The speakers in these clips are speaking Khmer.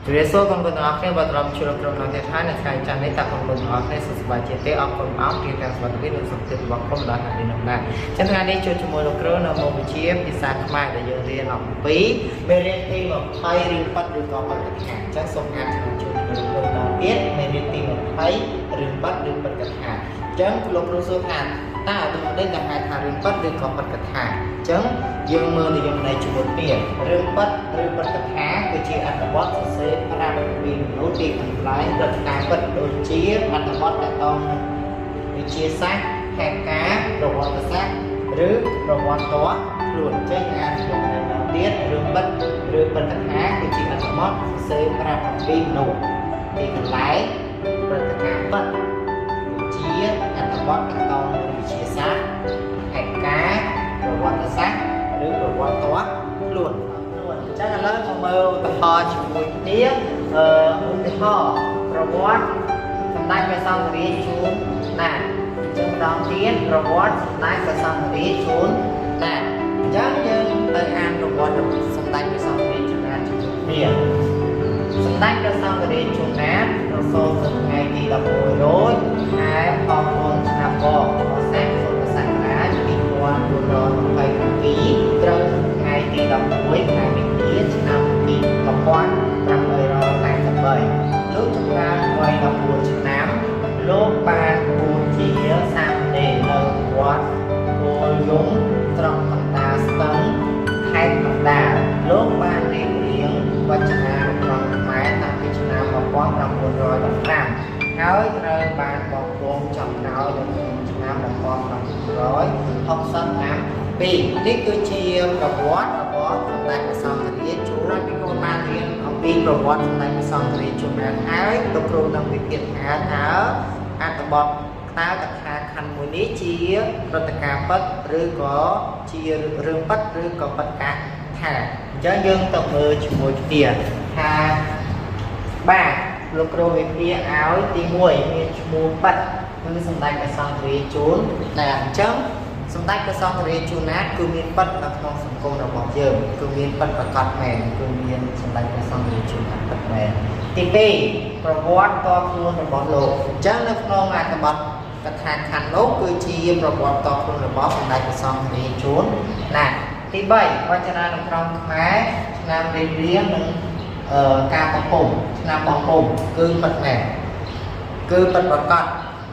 ជម្រាបសួរបងប្អូនទាំងអស់គ្នាបាទត្រឡប់ជួបក្រុមនៅទៀតហើយនៅថ្ងៃច័ន្ទនេះតើបងប្អូនទាំងអស់គ្នាសុខសប្បាយជាទេអរគុណអរគុណទាំងសុខភាពនិងសុខភាពរបស់ក្រុមដល់ថ្ងៃនេះនោះដែរចឹងថ្ងៃនេះជួបជាមួយលោកគ្រូនៅមុខវិជ្ជាភាសាខ្មែរដែលយើងរៀនអំពីមេរៀនទី20រឿងប៉ិតឬក៏បទកថាចឹងសូមអានជួបជាមួយលោកគ្រូដល់ទៀតមេរៀនទី20រឿងប៉ិតឬបទកថាចឹងលោកគ្រូសួរថាតើដូចម្ដេចដែលហៅថារឿងប៉ិតឬក៏បទកថាចឹងយើងមើលនិយមន័យជាមួយគ្នារឿងប៉ិតឬបទកថាគឺជាអត្ថបទសរសេរប្រាប់ពីមនុស្សពីកន្លែងព្រឹត្តិការណ៍ពិតដូចជាអត្ថបទទាក់ទងនឹងវិទ្យាសាស្ត្រហេតុការណ៍ប្រវត្តិសាស្ត្រឬប្រវត្តិតខ្លួនចេញអានជាមួយនឹងដល់ទៀតរឿងពិតឬបទកថាគឺជាអត្ថបទសរសេរប្រាប់អំពីមនុស្សពីកន្លែងព្រឹត្តិការណ៍ពិតដូចជាអត្ថបទទាក់ទងនឹងវិទ្យាសាស្ត្រហេតុការណ៍ប្រវត្តិសាស្ត្រឬប្រវត្តិតខ្លួនខ្លួនអញ្ចឹងឥឡូវមកមើលឧទាហរណ៍ជាមួយគ្នាអឺឧទាហរណ៍ប្រវត្តិសម្ដេចព្រះសង្ឃរាជជួនណាអញ្ចឹងម្ដងទៀតប្រវត្តិសម្ដេចព្រះសង្ឃរាជជួនណាអញ្ចឹងយើងទៅអានប្រវត្តិសម្ដេចព្រះសង្ឃរាជជួនណាជាមួយគ្នាសម្ដេចព្រះសង្ឃរាជជួនណាប្រសូតនៅថ្ងៃទី11រោចខែផលមុនឆ្នាំវកវស្សាពុទ្ធសករាជ2427ត្រូវថ្ងៃទី11ខែមីនាឆ្នាំ1883លោកចម្រើនវ័យ14ឆ្នាំលោកបានបួសជាសាមណេរនៅវត្តពលយងស្រុកកណ្ដាលស្ទឹងខេត្តកណ្ដាលលោកបានរៀបរៀងវចនានុក្រមខ្មែរតាំងពីឆ្នាំ1915ហើយត្រូវបានបោះពុម្ពចំក្រោយនៅក្នុងឆ្នាំ1962នេះគឺជាប្រវត្តិរបស់សម្ដេចព្រះសង្ឃរាជជួនពីកូនបានរៀនអំពីប្រវត្តិសម្ដេចព្រះសង្ឃរាជជួនបានហើយលោកគ្រូនឹងវិភាគថាតើអត្ថបទតើកថាខណ្ឌមួយនេះជាព្រឹត្តិការណ៍ពិតឬក៏ជារឿងពិតឬក៏ពិតកថាអញ្ចឹងយើងទៅមើលជាមួយគ្នាថាបាទលោកគ្រូវិភាគឲ្យទី1មានឈ្មោះពិតគឺសម្ដេចព្រះសង្ឃរាជជួនណាអញ្ចឹងសម្ដេចព្រះសង្ឃរាជជួនណាតគឺមានពិតនៅក្នុងសង្គមរបស់យើងគឺមានពិតប្រាកដមែនគឺមានសម្ដេចព្រះសង្ឃរាជជួនណាតពិតមែនទី2ប្រវត្តិតខ្លួនរបស់លោកអញ្ចឹងនៅក្នុងអត្ថបទកថាខណ្ឌនោះគឺជាប្រវត្តិតខ្លួនរបស់សម្ដេចព្រះសង្ឃរាជជួនណាតទី3វចនានុក្រមខ្មែរឆ្នាំរៀបរៀងនិងការបោះពុម្ពឆ្នាំបោះពុម្ពគឺពិតមែនគឺពិតប្រាកដ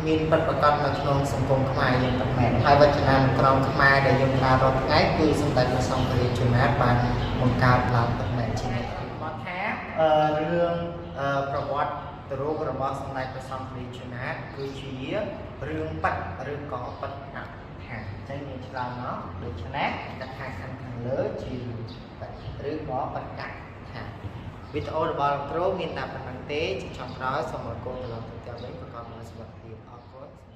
មានពិតប្រាកដនៅក្នុងសង្គមខ្មែរយើងពិតមែនហើយវចនានុក្រមខ្មែរដែលយើងប្រើរាល់ថ្ងៃគឺសម្ដេចព្រះសង្ឃរាជជួនណាតបានបង្កើតឡើងពិតមែនជានិច្ចគាត់ថារឿងប្រវត្តិទៅរូបរបស់សម្ដេចព្រះសង្ឃរាជជួនណាតគឺជារឿងពិតឬក៏ពិតថាអញ្ចឹងយើងឆ្លើយមកដូច្នេះកថាខណ្ឌខាងលើជារឿងពិតឬក៏ពិតកថាវីដេអូរបស់លោកគ្រូមានតែប៉ុណ្្នឹងទេជាចុងក្រោយសូមអរគុណដល់លោកទាំងវិញប្រកបដោយសុវត្ថិភាពអរគុណ។